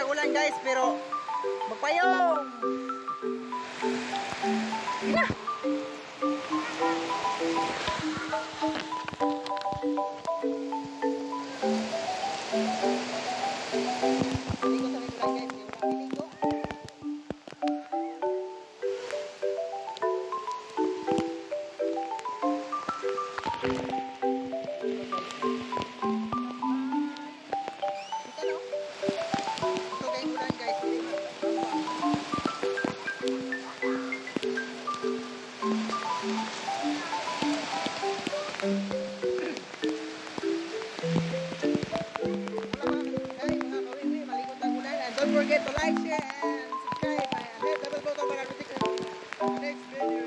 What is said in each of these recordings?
Ulan, guys, pero magpayong. Sige na. Maligo sa may ulan, guys. Kaya wala maligo. Kita no? Ito kay ulan, guys. Hindi Hey, mga kawiwi, malikot ang ulan. And don't forget to like, share, and subscribe. And hit the bell button para notification next video.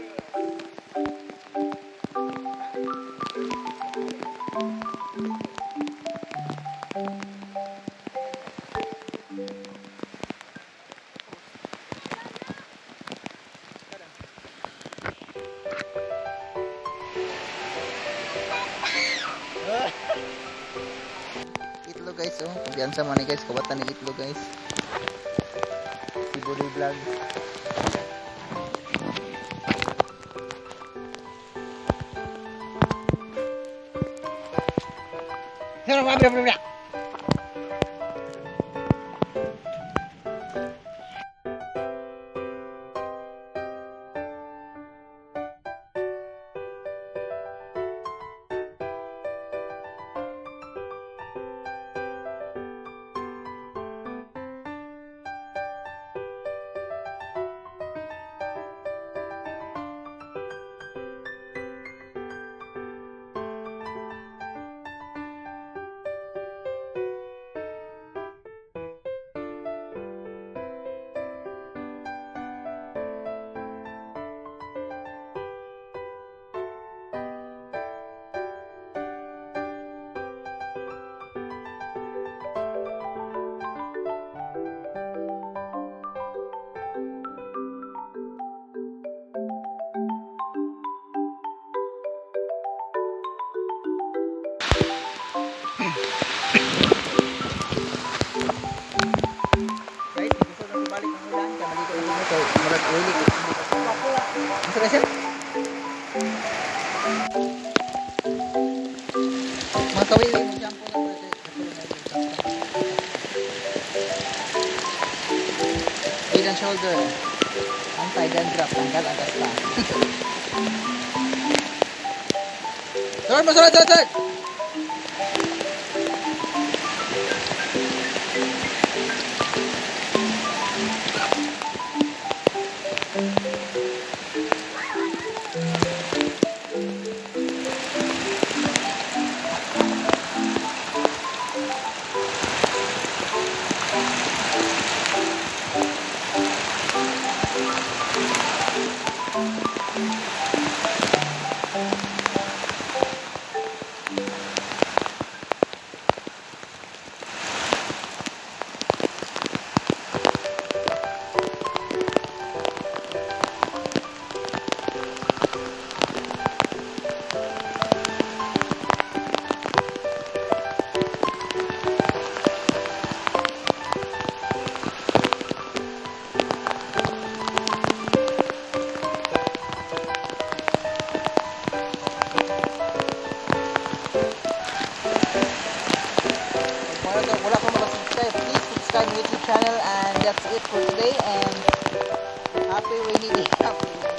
Itlog, guys, oh. Kumpiyansa mo ni, guys, kawatan ni itlog, guys. Si Budoy Vlog. Sino ba bla bla? Guys, gusto na balik ang ulan kay maligo na kami kay murag oily kay. Unsa ba siya? Mga kawiwi, mag-shampoo na po kasi. Head and Shoulder. Anti-dandruff, tanggal ang gasta. Sunod mo, sunod, sunod, sunod! Wala pa makasubscribe, please subscribe my YouTube channel, and that's it for today, and happy rainy day. Happy